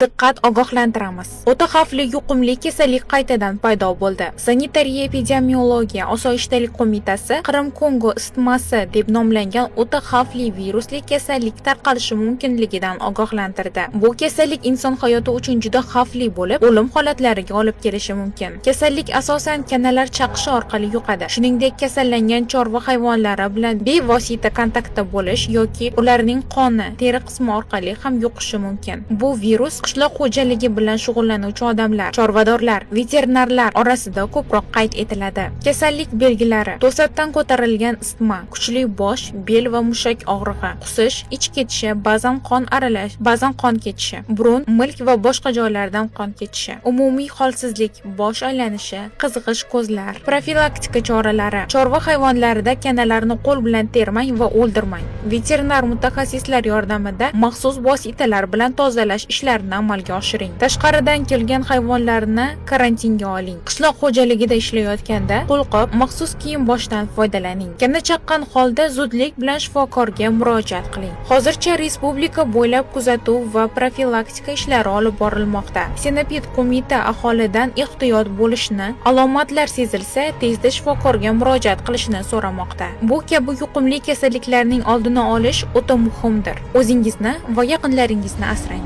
Diqqat, ogohlantiramiz! O'ta xavfli yuqumli kasallik qaytadan paydo bo'ldi. Sanitariya epidemiologiya osoyishtalik qo'mitasi Qrim-Kongo isitmasi deb nomlangan o'ta xavfli virusli kasallik tarqalishi mumkinligidan ogohlantirdi. Bu kasallik inson hayoti uchun juda xavfli bo'lib, o'lim holatlariga olib kelishi mumkin. Kasallik asosan kanalar chaqishi orqali yuqadi. Shuningdek, kasallangan chorva hayvonlari bilan bevosita kontaktda bo'lish yoki ularning qoni, teri qismi orqali ham yuqishi mumkin. Bu virus qishloq xo'jaligi bilan shug'ullanuvchi odamlar, chorvadorlar, veterinarlar orasida ko'proq qayd etiladi. Kasallik belgilari: to'satdan ko'tarilgan isitma, kuchli bosh, bel va mushak og'rig'i, qusish, ich ketishi, ba'zan qon aralash, ba'zan qon ketishi, burun, milk va boshqa joylardan qon ketishi, umumiy holsizlik, bosh aylanishi, qizg'ish ko'zlar. Profilaktika choralari: chorva hayvonlarida kanalarni qo'l bilan termang va o'ldirmang. Veterinar mutaxassislar yordamida maxsus vositalar bilan tozalash ishlarini amalga oshiring. Tashqaridan kelgan hayvonlarni karantinga oling. Qishloq xo'jaligida ishlayotganda qo'lqop, maxsus kiyim boshdan foydalaning. Kana chaqqan holda zudlik bilan shifokorga murojaat qiling. Hozircha respublika bo'ylab kuzatuv va profilaktika ishlari olib borilmoqda. Sanepid qo'mita aholidan ehtiyot bo'lishni, alomatlar sezilsa, tezda shifokorga murojaat qilishni so'ramoqda. Bu kabi yuqumli kasalliklarning oldini olish o'ta muhimdir. O'zingizni va yaqinlaringizni asrang.